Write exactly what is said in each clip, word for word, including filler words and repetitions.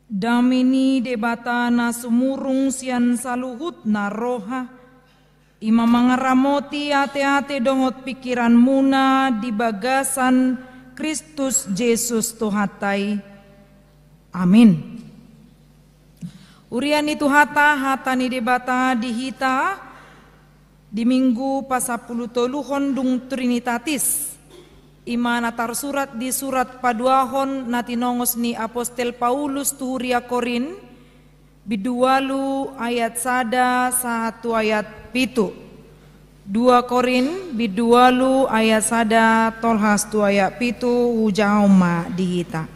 Dame ni Debata na sumurung sian saluhutna roha, i ma mangaramoti ateate dohot pingkiranmuna di bagasan Kristus Jesus Tuhanta i. Amin. Huria ni Tuhanta, hata ni Debata di hita di Minggu pasampulutoluhon dung Trinitatis, i ma na tarsurat di surat paduahon na tinongos ni Apostel Paulus tu huria Korint, bindu ualu ayat sada sahat tu ayat pitu. Dua Korint, bindu ualu ayat sada tolhas tu ayat pitu, hujaha ma di hita.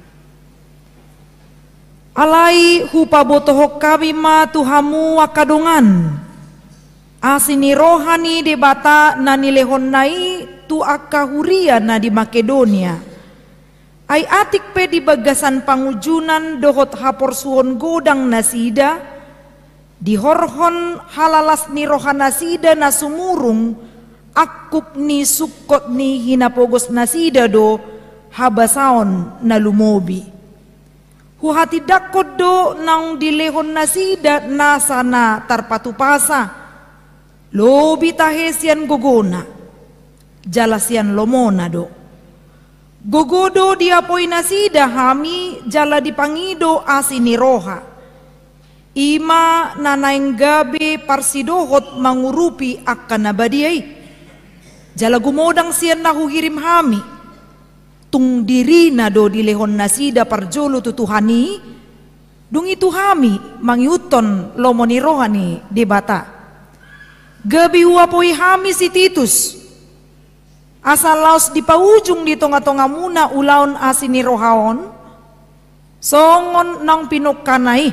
Alai hupabotohon hami ma tu hamu angka dongan, asi ni roha ni Debata na nilehonna i tu angka huria na di Makedonia. Ai atik pe di bagasan pangunjunan dohot haporsuhon godang nasida, dihorhon halalas ni roha nasida na sumurung, angkup ni sungkot ni hinapogos nasida do habasaon na lumobi. Huhatindangkon do naung dilehon nasida nasa na tarpatupasa, lobi tahe sian gogona, jala sian lomona do. Gogo do diapoi nasida hami jala dipangido asi ni roha, i ma na naeng gabe parsidohot mangurupi angka na badia i. Jala gumodang sian na huhirim hami, tung dirina do dilehon nasida parjolo tu Tuhan i, dung i tu hami mangihuthon lomo ni roha ni Debata. Gabe huapoi hami si Titus, asa laos dipaujung di tongatongamuna ulaon asi ni roha on, songon naung pinungkana i,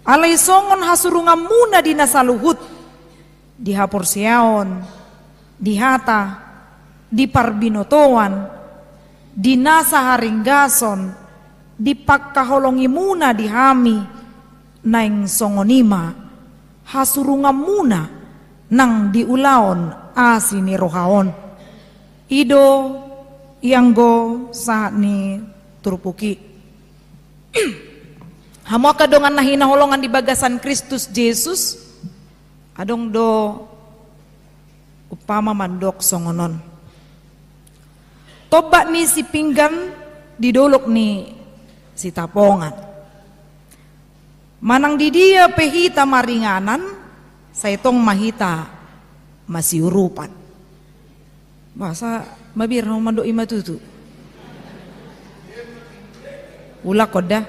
alai songon hasurunganmuna di na saluhut, di haporseaon, di hata, di parbinotoan, di nasa haringgason, di pangkaholongimuna di hami, naeng songon i ma hasurunganmuna nang di ulaon asi ni roha on. I do ianggo sahat ni turpuk i. Hamu angka dongan na hinaholongan di bagasan Kristus Jesus, adong do umpama mandok songon on. Tombak ni Sipinggan di dolok ni Sitapongan. Manang di dia pe hita maringanan, sai tong ma hita masiurupan. Masa mabiar hamu mandok i ma tutu? Ulak on da.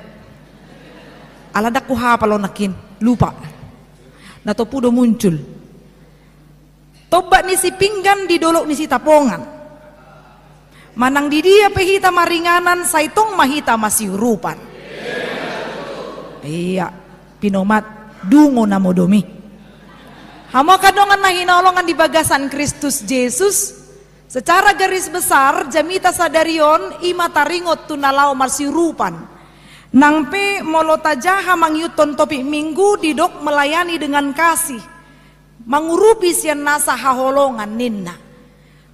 Ala ndang huhapal on nangkin, lupa. Na tompu do muncul. Tombak ni Sipinggan di dolok ni Sitapongan. Manang di dia pe hita maringanan, sai tong ma hita masiurupan. Ia, pinomat, dungo na modom i. Hamu angka dongan na hinaholongan di bagasan Kristus Jesus, secara garis besar jamita sadari on i ma taringot tu na laho masiurupan. Nang pe molo tajaha mangihuthon topik Minggu didok melayani dengan kasih, mangurupi sian nasa haholongan ninna.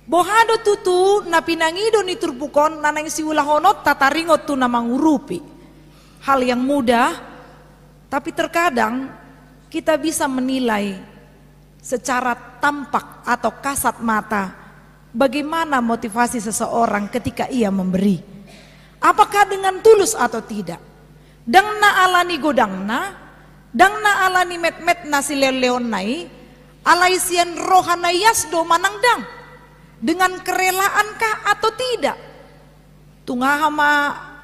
Boha do tutu na pinangido ni turpuk on na naeng siulahononta taringot tu na mangurupi? Hal yang mudah, tapi terkadang kita bisa menilai secara tampak atau kasat mata bagaimana motivasi seseorang ketika ia memberi. Apakah dengan tulus atau tidak? Ndang na ala ni godangna, ndang na ala ni metmet na silehonlehonna i, alai sian roha na ias do manang ndang? Dengan kerelaan kah atau tidak? Tung aha ma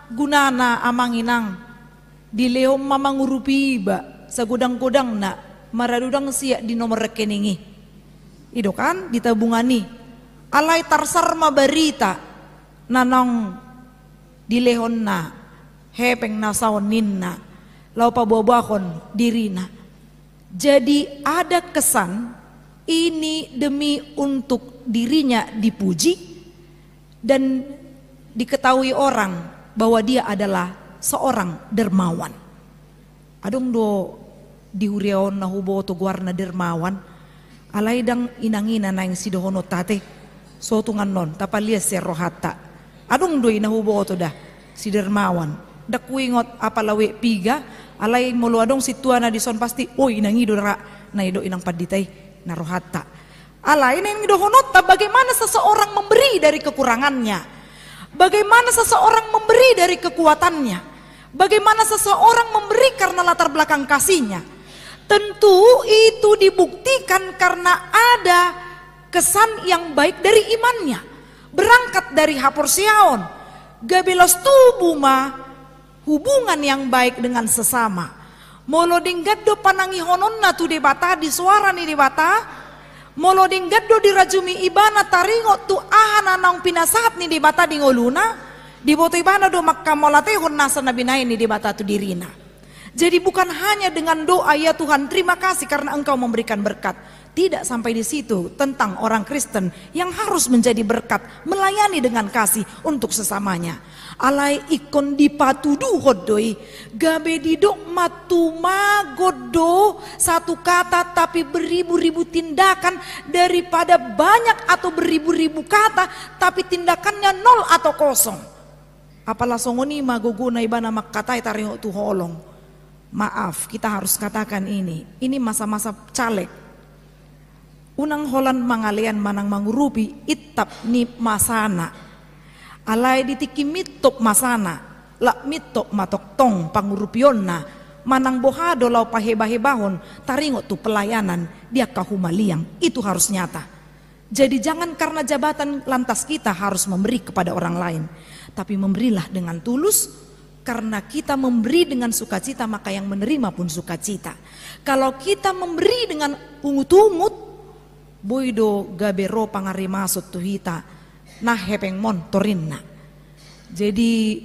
gunana amang inang, dilehon ma mangurupi iba sagodanggodangna, maradu ndang siat di nomor rekening i. I do kan, di tabungan i. Alai tarsar ma barita na naung dilehonna hepeng na saon ninna, laho paboaboahon dirina. Jadi ada kesan ini demi untuk dirinya dipuji dan diketahui orang bahwa dia adalah seorang dermawan. Adong do di huria on na huboto goarna dermawan, alai ndang inang i na naeng sidohononta ate, so tung annon tapalias sian rohanta. Adong do i na huboto da, si dermawan. Ndang huingot apala W piga, alai molo adong sintua na dison pasti, "Oh, inang i do ra," na didok inang pandita i, na rohanta. Alai naeng dohononta bagaimana seseorang memberi dari kekurangannya. Bagaimana seseorang memberi dari kekuatannya. Bagaimana seseorang memberi karena latar belakang kasihnya. Tentu itu dibuktikan karena ada kesan yang baik dari imannya. Berangkat dari haporseaon. Gabe laos tubu ma hubungan yang baik dengan sesama. Molo denggan do panangihononna tu Debata di soara ni Debata, molo denggan do dirajumi ibana taringot tu aha na naung pinasahat ni Debata di ngoluna, diboto ibana do mangkamauliatehon nasa na binahen ni Debata tu dirina. Jadi bukan hanya dengan doa, "Ya Tuhan, terima kasih karena Engkau memberikan berkat." Tidak sampai di situ tentang orang Kristen yang harus menjadi berkat, melayani dengan kasih untuk sesamanya. Alai ingkon dipatuduhon do i, gabe didok ma tumagon do satu kata tapi beribu-ribu tindakan daripada banyak atau beribu-ribu kata tapi tindakannya nol atau kosong. Apala songon i ma gogona ibana mangkatai taringot tu holong. Maaf, kita harus katakan ini. Ini masa-masa caleg. Unang holan mangalean manang mangurupi intap ni masana. Alai di tingki mintop masana, lak mintop ma tongtong pangurupionna, manang boha do laho pahebahebahon taringot tu pelayanan di angka humaliang. Itu harus nyata. Jadi jangan karena jabatan lantas kita harus memberi kepada orang lain, tapi memberilah dengan tulus, karena kita memberi dengan sukacita, maka yang menerima pun sukacita. Kalau kita memberi dengan ungut-ungut, boi do gabe ro pangarimasot tu hita, na hepeng mon torinna. Jadi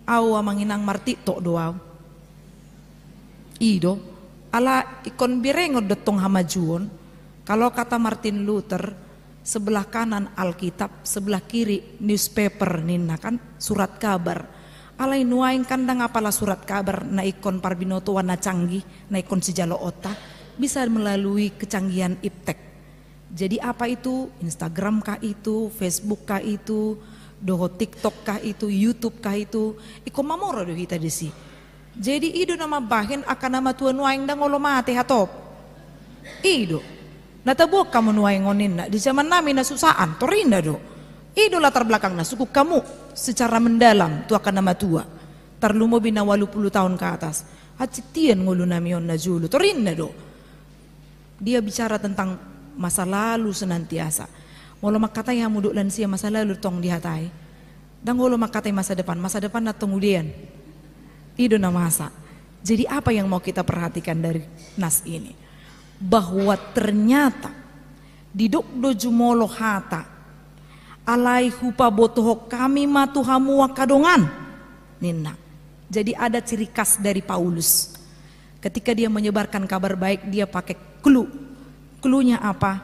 au amang inang martiktok do au. I do, ala ingkon berengon do tong hamajuon. Kalau kata Martin Luther, sebelah kanan Alkitab, sebelah kiri newspaper ninna kan, surat kabar. Alai nuaeng kan ndang apala surat kabar na ingkon parbinotoan na canggih, na ingkon sijaloonta, bisa melalui kecanggihan iptek. Jadi apa itu? Instagram kah itu, Facebook kah itu, dohot TikTok kah itu, YouTube kah itu, ingkon mamora do hita disi. Jadi i do na mambahen angka na matua nuaeng ndang olo mate hatop. I do. Na taboan hamu nuaeng on ninna, di zaman nami na susaan, torinna do. I do latar belakangna, sungkun hamu secara mendalam tu angka na matua. Tarlumobi na walu pulu taon ke atas. Hansit hian ngolu nami on na jolo, torinna do. Dia bicara tentang masa lalu senantiasa. Molo mangkatai hamu dohot lansia masa lalu tong dihatai. Ndang olo mangkatai masa depan, masa depan na tong udean. I do na masa. Jadi apa yang mau kita perhatikan dari nas ini? Bahwa ternyata didok do jumolo hata, "Alai hupabotohon hami ma tu hamu angka dongan," ninna. Jadi ada ciri khas dari Paulus. Ketika dia menyebarkan kabar baik, dia pakai clue. Cluenya apa?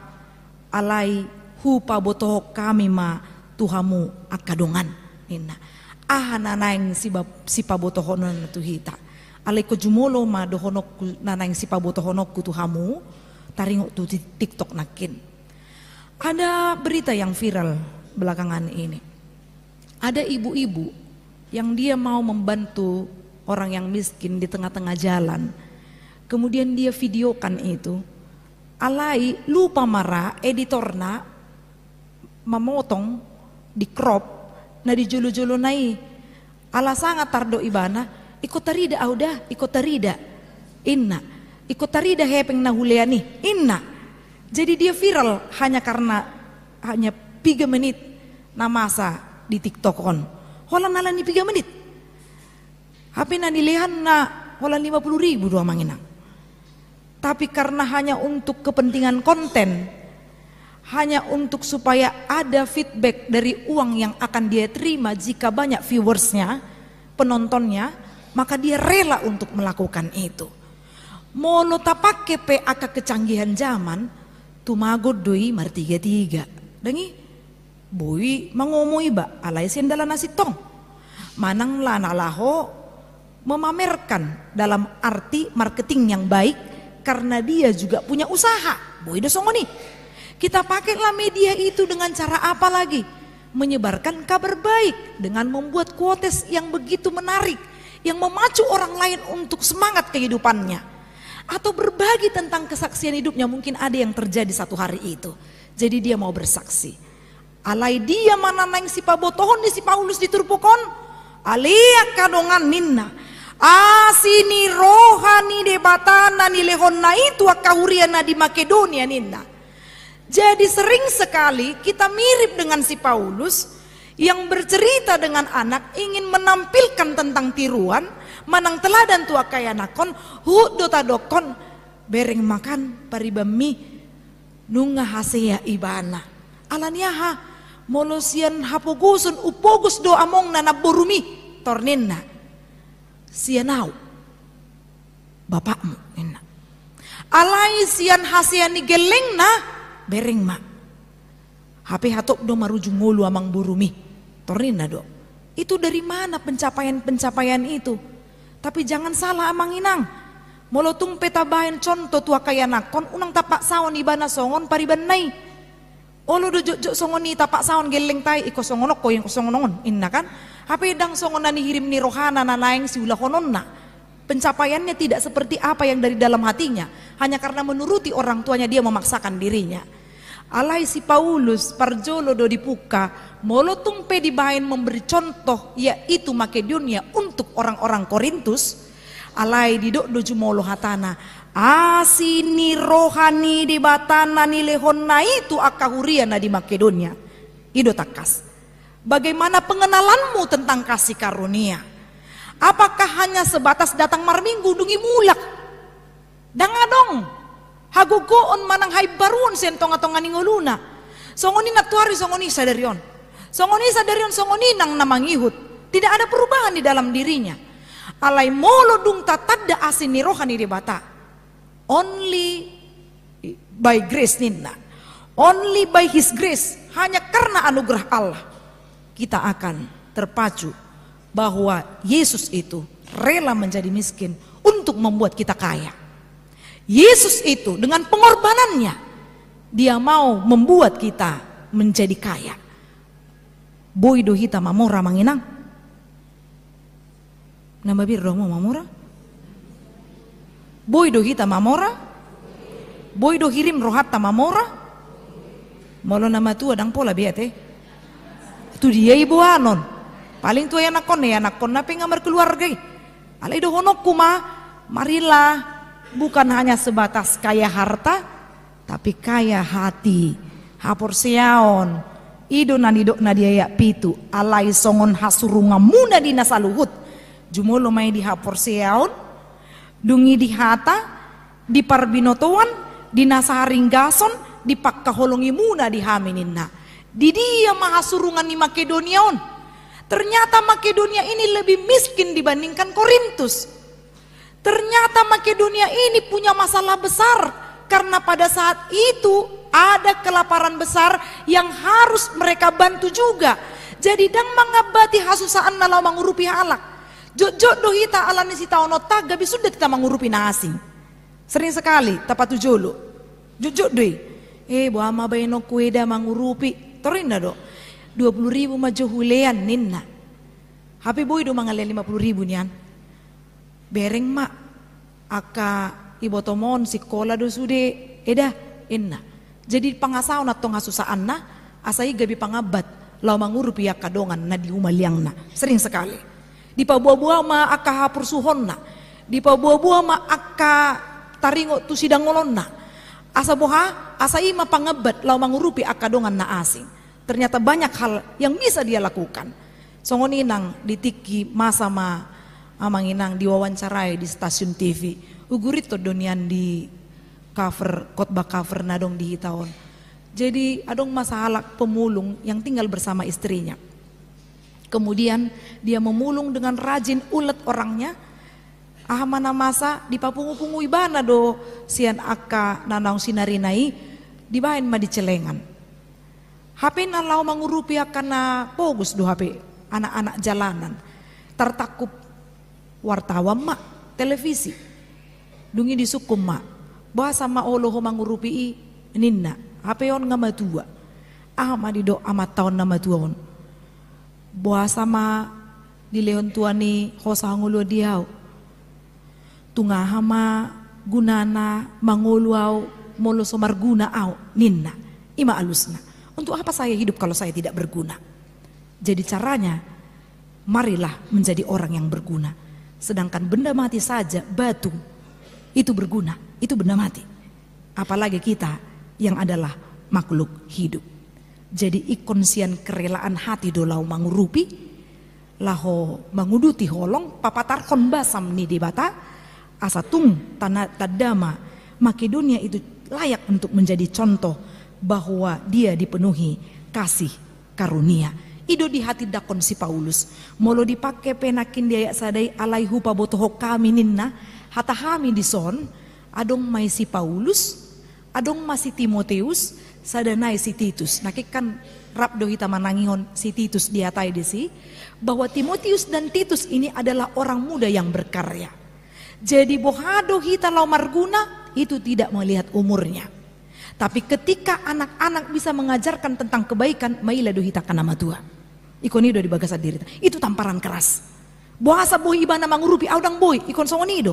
"Alai hupabotohon hami ma tu hamu angka dongan," ninna. Aha na naeng siba-, sipabotohononna tu hita? Alai ingkon jumolo ma dohononku na naeng sipabotohononku tu hamu, taringot tu ti-, TikTok nangkin. Ada berita yang viral belakangan ini. Ada ibu-ibu yang dia mau membantu orang yang miskin di tengah-tengah jalan. Kemudian dia videokan itu. Alai lupa ma ra editorna mamotong, di crop, na di jolo-jolona i. Ala sanga tardok ibana, "Ingkon tarida au da, ingkon tarida," inna. "Ingkon tarida hepeng na hulean i," inna. Jadi dia viral hanya karena hanya piga menit na masa di TikTok on. Holan ala ni piga menit. Hape na nileanna holan lima puluh ribu do amang inang. Tapi karena hanya untuk kepentingan konten, hanya untuk supaya ada feedback dari uang yang akan dia terima jika banyak viewersnya, penontonnya, maka dia rela untuk melakukan itu. Molo tapake pe angka kecanggihan zaman, tumagon do i martiga-tiga. Dang i? Boi mangomo iba, alai sian dalan na sintong. Manang la na laho memamerkan dalam arti marketing yang baik, karena dia juga punya usaha. Boi do songon i. Kita pakailah media itu dengan cara apa lagi? Menyebarkan kabar baik dengan membuat quotes yang begitu menarik, yang memacu orang lain untuk semangat kehidupannya, atau berbagi tentang kesaksian hidupnya. Mungkin ada yang terjadi satu hari itu, jadi dia mau bersaksi. Alai dia ma na naeng sipabotohon ni si Paulus di turpuk on? Ale angka dongan, ninna, asi ni roha ni Debata na nilehonna i tu angka huria na di Makedonia, ninna. Jadi sering sekali kita mirip dengan si Paulus yang bercerita dengan anak, ingin menampilkan tentang tiruan, manang teladan tu angka ianakhon, huhut do tadokkon, bereng ma kan paribanmi, nunga hasea ibana. Ala ni aha? Molo sian hapogoson, umpogos do amongna namborumi, tor ninna, sian ahu bapakmu, ninna. Alai sian hasea ni gellengna, bereng ma. Hape hatop do marujung ngolu amangborumi, tor ninna do. Itu dari mana pencapaian-pencapaian itu? Tapi jangan salah, amang inang. Molo tung pe tabaen contoh tu angka ianakhon, unang tapaksahon ibana songon paribanna i. Olo do jotjot songon i, tapaksahon gellengta i, ingkon songon on ho, ingkon songon on, inna kan. Hape ndang songon na nihirim ni rohana na naeng siulahononna. Pencapaiannya tidak seperti apa yang dari dalam hatinya, hanya karena menuruti orang tuanya dia memaksakan dirinya. Alai si Paulus parjolo do dipungka, molo tung pe dibaen memberi contoh, yaitu Makedonia, untuk orang-orang Korintus. Alai didok do jumolo hatana, asi ni roha ni Debata na nilehonna i tu angka huria na di Makedonia. I do tangkas. Bagaimana pengenalanmu tentang kasih karunia? Apakah hanya sebatas datang marminggu dung i mulak? Ndang adong hagogoon manang haimbaruon sian tongatonga ni ngoluna. Songon i nantoari, songon i sadari on. Songon i sadari on, songon i nang na mangihut. Tidak ada perubahan di dalam dirinya. Alai molo dung tatanda asi ni roha ni Debata, only by grace, ninna. Only by His grace, hanya karena anugerah Allah, kita akan terpacu bahwa Yesus itu rela menjadi miskin untuk membuat kita kaya. Yesus itu dengan pengorbanannya, Dia mau membuat kita menjadi kaya. Boi do hita mamora, amang inang? Na mabiar do hamu mamora? Boi do hita mamora? Boi do hirim rohanta mamora? Molo na matua ndang pola be, ate. Tu dia iboanon? Paling tu ianakhon, ianakhonna pe nga markeluarga i. Alai dohononku ma, marilah bukan hanya sebatas kaya harta, tapi kaya hati, haporseaon. I do na nidokna di ayat pitu, alai songon hasurunganmuna di na saluhut. Jumolo ma i di haporseaon, dung i di hata, di parbinotoan, di na saharinggason, di pangkaholongimuna di hami, ninna. Di dia ma hasurungan ni Makedonia on? Ternyata Makedonia ini lebih miskin dibandingkan Korintus. Ternyata Makedonia ini punya masalah besar, karena pada saat itu ada kelaparan besar yang harus mereka bantu juga. Jadi ndang mangambati hasusaanna laho mangurupi halak. Jotjot do hita ala ni sitaononta gabe sundat hita mangurupi na asing. Sering sekali tapatujolo. Jotjot do i. Eh, boha ma baenonku eda mangurupi. Tor ninna do, dua puluh ribu ma jo hulean, ninna. Hape boi do mangalean lima puluh ribu nian. Bereng ma, angka ibotom on sikola do sude, eda, inna. Jadi pangasahon antong hasusaanna, asa i gabe pangambat laho mangurupi angka dongan na di uma liangna. Sering sekali. Dipaboaboa ma angka haporsuhonna, dipaboaboa ma angka taringot tu sidangolonna. Asa boha? Asa i ma pangambat laho mangurupi angka dongan na asing. Ternyata banyak hal yang bisa dia lakukan. Songon i nang di tingki masa ma, amang inang, diwawancarai di stasiun T V. Ugurinta do nian di cover, khotbah cover na adong di hita on. Jadi adong ma sahalak pemulung yang tinggal bersama istrinya. Kemudian dia memulung dengan rajin, ulet orangnya. Aha ma na masa, dipapungupungu ibana do sian angka na naung sinarina i, dibaen ma di celengan. Hape na laho mangurupi angka na pogos do hape, anak-anak jalanan. Tartangkup wartawan ma, televisi. Dung i disungkun ma, boasa ma olo ho mangurupi i, ninna. Hape on nga matua. Aha ma didok amanta on na matua on? Boasa ma Dilehon Tuhan i hosa hangoluan di ahu. Tung aha ma gunana mangolu ahu molo so marguna ahu, ninna. I ma alusna. Untuk apa saya hidup kalau saya tidak berguna? Jadi caranya, marilah menjadi orang yang berguna. Sedangkan benda mati saja, batu, itu berguna, itu benda mati. Apalagi kita yang adalah makhluk hidup. Jadi ingkon sian kerelaan hati do laho mangurupi, laho manguduti holong, papatarhon basam ni Debata, asa tung tana-, tanda ma Makedonia itu layak untuk menjadi contoh bahwa dia dipenuhi kasih karunia. I do dihatindangkon si Paulus. Molo dipangke pe nangkin di ayat sada i, alai hupabotohon hami ninna, hata hami dison, adong ma i si Paulus, adong ma si Timoteus, sada nai si Titus. Nangkin kan rap do hita manangihon si Titus dihatai disi, bahwa Timoteus dan Titus ini adalah orang muda yang berkarya. Jadi boha do hita laho marguna, itu tidak melihat umurnya. Tapi ketika anak-anak bisa mengajarkan tentang kebaikan, maila do hita angka na matua. Ingkon i do di bagasan dirita. Itu tamparan keras. Boasa boi ibana mangurupi, ahu ndang boi, ingkon songon i do.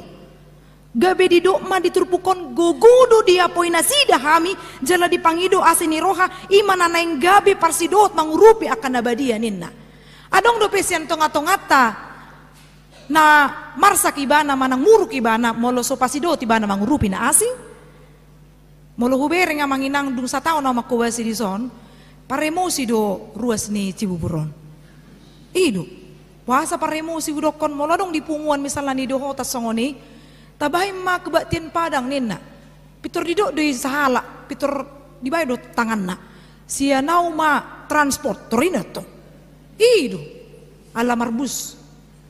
Gabe didok ma di turpuk on, gogo do diapoi nasida hami, jala dipangido asi ni roha, i ma na naeng gabe parsidohot mangurupi angka na badia ninna. Adong dope sian tonga-tonganta na marsak ibana manang muruk ibana molo so pasidohot ibana mangurupi na asing? Molo hubereng amang inang, dung sataon ahu mangkobasi dison, paremosi do ruas ni Cibubur on. I do. Boasa paremosi hudokkon, molo adong di punguan misalna nidohotan songon i, tabahen ma kebaktian Padang ninna. Pintor didok do i sahalak, pintor dibahen do tanganna. Sian ahu ma transport, tor i na tong. I do. Ala marbus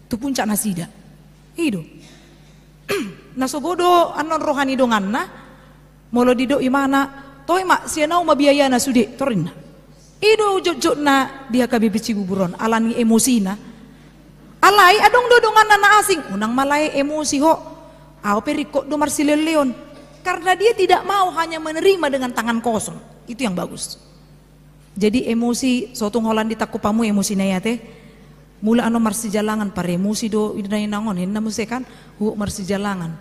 tu puncak nasida. I do. Na sogo do annon roha ni donganna, molo didok ibana, toe ma, sian ahu ma biayana sude, tor ninna. I do jotjotna di H K B P Cibubur on, ala ni emosina. Alai adong do donganna na asing, unang ma lae emosi ho. Ahu pe ringkot do marsileleon. Karena dia tidak mau hanya menerima dengan tangan kosong. Itu yang bagus. Jadi emosi, so tung holan ditangkup hamu emosina i ate. Molo annon marsijalangan, paremosi do i na inang on, ninna muse kan, huhut marsijalangan.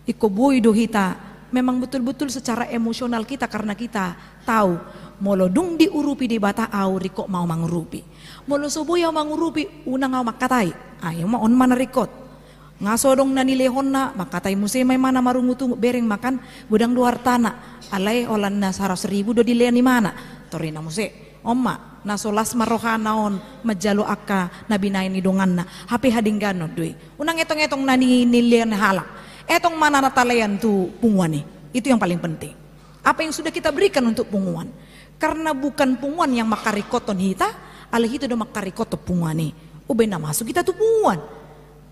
Ingkon boi do hita, memang betul-betul secara emosional kita, karena kita tahu, molo dung diurupi Debata ahu, ringkot ma ahu mangurupi. Molo so boi ahu mangurupi, unang ahu mangkatai. Ai ma on ma na ringkot. Nga so adong na nilehonna, mangkatai muse ma imana marungutungut, bereng ma kan, godang do artana, alai holan na saratus ribu do dilehon imana, tor ninna muse, on ma, na so las ma rohana on manjalo angka na binahen ni donganna, hape hadengganon do i. Unang etong-etong na ni-, nilehon halak, etong ma na na talean tu punguan i, itu yang paling penting. Apa yang sudah kita berikan untuk punguan? Karena bukan punguan yang mangkaringkothon hita, alai hita do mangkaringkothon punguan i. Umbahen na masuk hita tu punguan.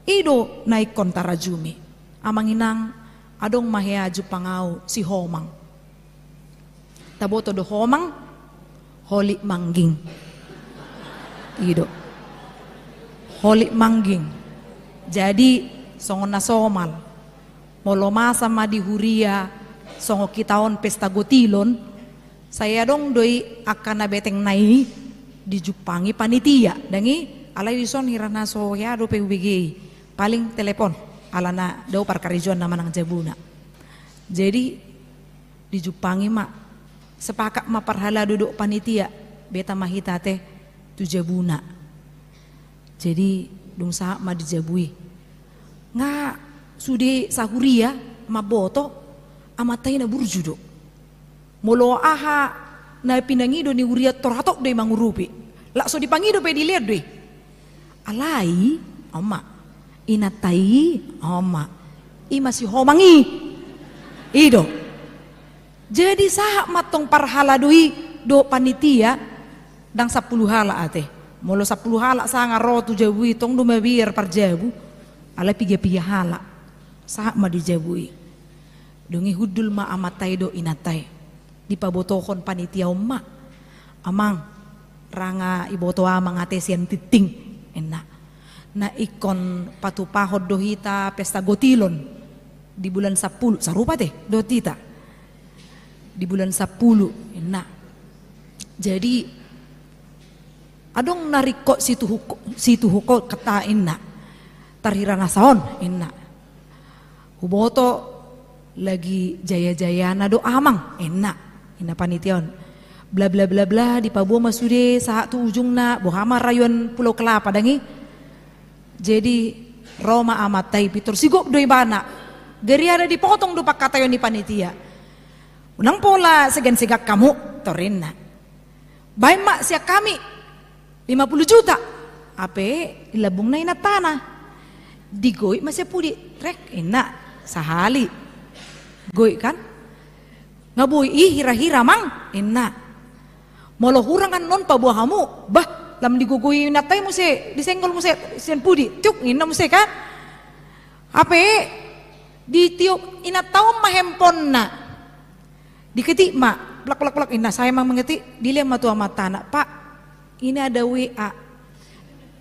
I do na ingkon tarajumi. Amang inang, adong ma hea jumpang ahu si Homang. Taboto do Homang? Holik mangging. I do. Holik mangging. Jadi songon na somal. Molo masa ma di huria, songon hita on pesta gotilon, sai adong do i angka na beteng na i dijumpangi panitia, ndang i, alai dison hira na so hea dope hubege i, paling telepon, alana dao parkarejoanna manang jabuna. Jadi dijumpangi ma, sepakat ma parhalado dohot panitia, beta ma hita ate tu jabuna. Jadi dung sahat ma di jabu i, nga sude sahuria mamboto, amanta i na burju do. Molo aha na pinangido ni huria tor hatop do i mangurupi. Lak so dipangido pe dilehon do i. Alai, on ma, inanta i, on ma, i ma si Homang i. I do. Jadi sahat ma tong parhalado i dohot panitia, ndang sampulu halak ate. Molo sampulu halak sanga ro tu jabu i, tong do mabiar parjabu, alai piga-piga halak. Sahat ma di jabu i. Dung i hundul ma amanta i dohot inanta i. Dipabotohon panitia on ma. Amang, ra nga iboto amang ate sian tingting, ninna. Na ingkon patupahon do hita pesta gotilon di bulan sampulu, sarupa ate dohot hita. Di bulan sampulu, ninna. Jadi Adong na ringkot situhuk, situhukon kata inna. Tarhira nasa on inna. Huboto lagi jaya-jayana do amang inna. Inna panitia on. Bla bla bla bla, dipaboa ma sude sahat tu ujungna, boha ma rayuan Pulau Kelapa dang i. Jadi ro ma amanta i, pintor sigop do ibana. Gariada dipotong do pangkataion ni panitia. Unang pola segan-segan hamu, torinna. Baen ma sian hami lima puluh juta. Hape dilambungna inantana. Digoit ma sian pudi, trek inna. Sahali. Goit kan? Nga boi i, hira-hira mang inna. Molo hurang annon paboa hamu, bah, lam digogoi inanta i muse, disenggol muse sian pudi, tiuk inna muse kan. Hape ditiop inanta on ma handphonena. Diketik ma, plak plak plak inna, sai ma mengetik, dilehon ma tu amantana, Pak, ini ada W A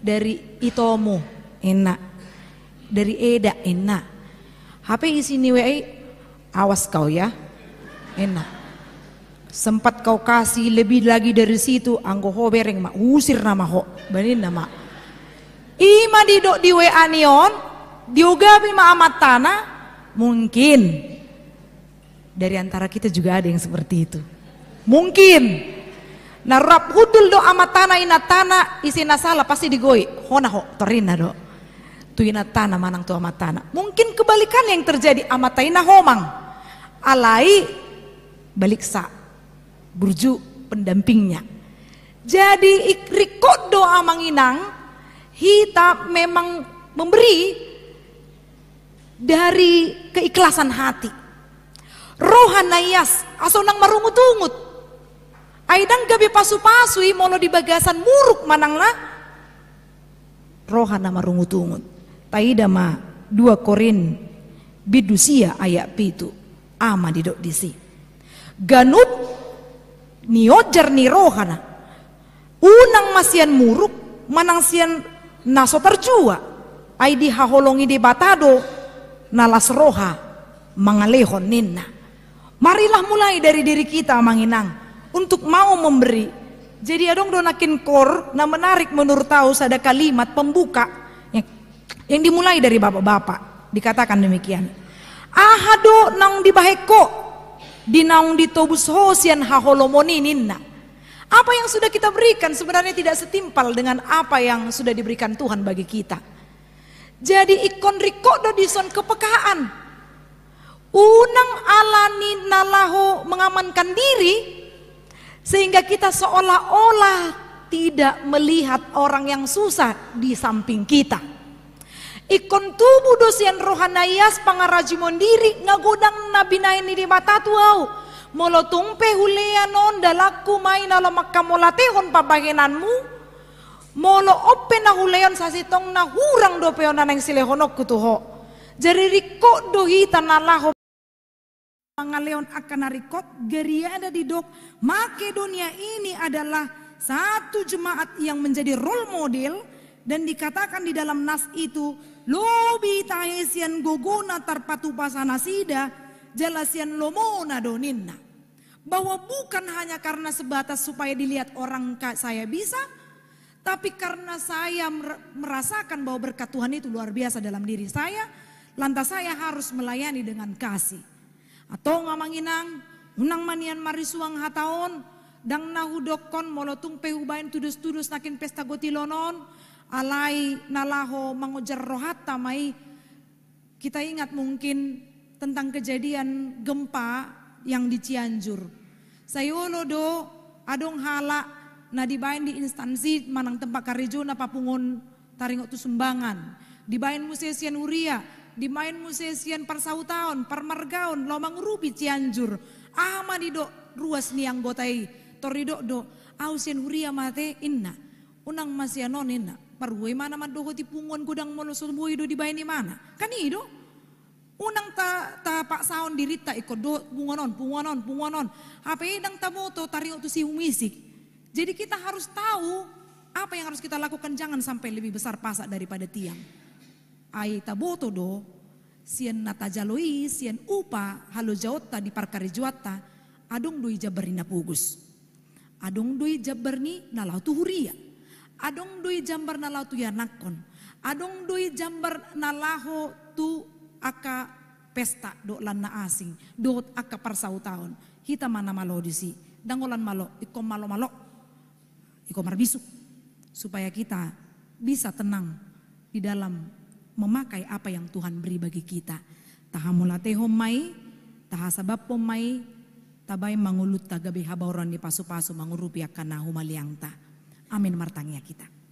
dari itomu inna, dari Eda inna. Hape isi ni W A i, awas kau ya inna. Sempat kau kasih lebih lagi dari situ, anggo ho bereng ma, usir nama ho, baen inna ma. I ma didok di W A ni on, diogabi ma amantana. Mungkin dari antara kita juga ada yang seperti itu. Mungkin. Na rap hundul do amantana inantana, ise na sala pasti digoit. Ho na ho, torinna do. Tu inantana manang tu amantana. Mungkin kebalikan yang terjadi, amanta i na ho mang. Alai baliksa burju pendampingnya. Jadi ringkot do amang inang, hita memang memberi dari keikhlasan hati. Roha na ias, asa unang marungut-ungut. Ai ndang gabe pasu-pasu i molo di bagasan muruk manang na roha na marungut-ungut. Taida ma dua Korint bindu sia ayat pitu. Aha ma didok disi? Ganup niojar ni rohana. Unang ma sian muruk manang sian na so tarjua. Ai dihaholongi Debata do na las roha mangalehon ninna. Marilah mulai dari diri kita, amang inang, untuk mau memberi. Jadi adong do nangkin kor na menarik menurut au, sada kalimat pembuka yang, yang dimulai dari bapak-bapak. Dikatakan demikian. Aha do naung dibahen ho di naung ditobus ho sian haholomon i ninna. Apa yang sudah kita berikan sebenarnya tidak setimpal dengan apa yang sudah diberikan Tuhan bagi kita. Jadi ingkon ringkot do dison kepekaan. Unang alani na laho mengamankan diri, sehingga kita seolah-olah tidak melihat orang yang susah di samping kita. Ingkon tubu do sian roha na ias pangarajumon diri, nga godang na binahen ni Debata tu au. Molo tung pe hulean on, dalanku ma i na laho mangkamolatehon pambahenanmu. Molo on pe na hulean, sasintongna hurang dope on na naeng silehononku tu ho. Jadi ringkot do hita na laho mangalehon angka na ringkot. Gariada didok, Makedonia ini adalah satu jemaat yang menjadi role model, dan dikatakan di dalam nas itu, lobi tahe sian gogona tarpatupa nasida, jala sian lomona do ninna. Bahwa bukan hanya karena sebatas supaya dilihat orang ka-, saya bisa, tapi karena saya mer-, merasakan bahwa berkat Tuhan itu luar biasa dalam diri saya, lantas saya harus melayani dengan kasih. Antong amang inang, unang ma nian marisuang hata on, ndang na hudokkon molo tung pe hubaen tudos-tudos nangkin pesta gotilon on, alai na laho mangojar rohanta ma i. Kita ingat mungkin tentang kejadian gempa yang di Cianjur. Sai olo do adong halak na dibaen di instansi manang tempat karejona papunguon taringot tu sumbangan. Dibaen muse sian huria, dibaen muse sian parsautaon, parmargaon, laho mangurupi Cianjur. Aha ma didok ruas ni anggota i? Tor didok do, au sian huria ma ate, inna. Unang ma sian on, inna. Marhue ma na mandohoti punguan godang molo so boi do dibaen imana. Kan i do. Unang ta, tapaksahon dirinta ingkon dohot punguan on, punguan on, punguan on. Hape ndang taboto taringot tu si humisik. Jadi kita harus tahu apa yang harus kita lakukan, jangan sampai lebih besar pasak daripada tiang. Ai taboto do, sian na tajalo i, sian upa halojaonta di parkarejoanta, adong do i jambar ni na pogos. Adong do i jambar ni na laho tu huria. Adong do i jambar na laho tu ianakhon. Adong do i jambar na laho tu angka pesta dohot lan na asing dohot angka parsautaon. Hita ma na malo disi. Ndang holan malo, ingkon malo-malo. Ingkon marbisuk. Supaya kita bisa tenang di dalam memakai apa yang Tuhan beri bagi kita. Tahamauliatehon ma i, tahasabamhon ma i, tabaen ma ngolunta gabe habaoran ni pasu-pasu mangurupi angka na humaliangta. Amin. Martangiang hita.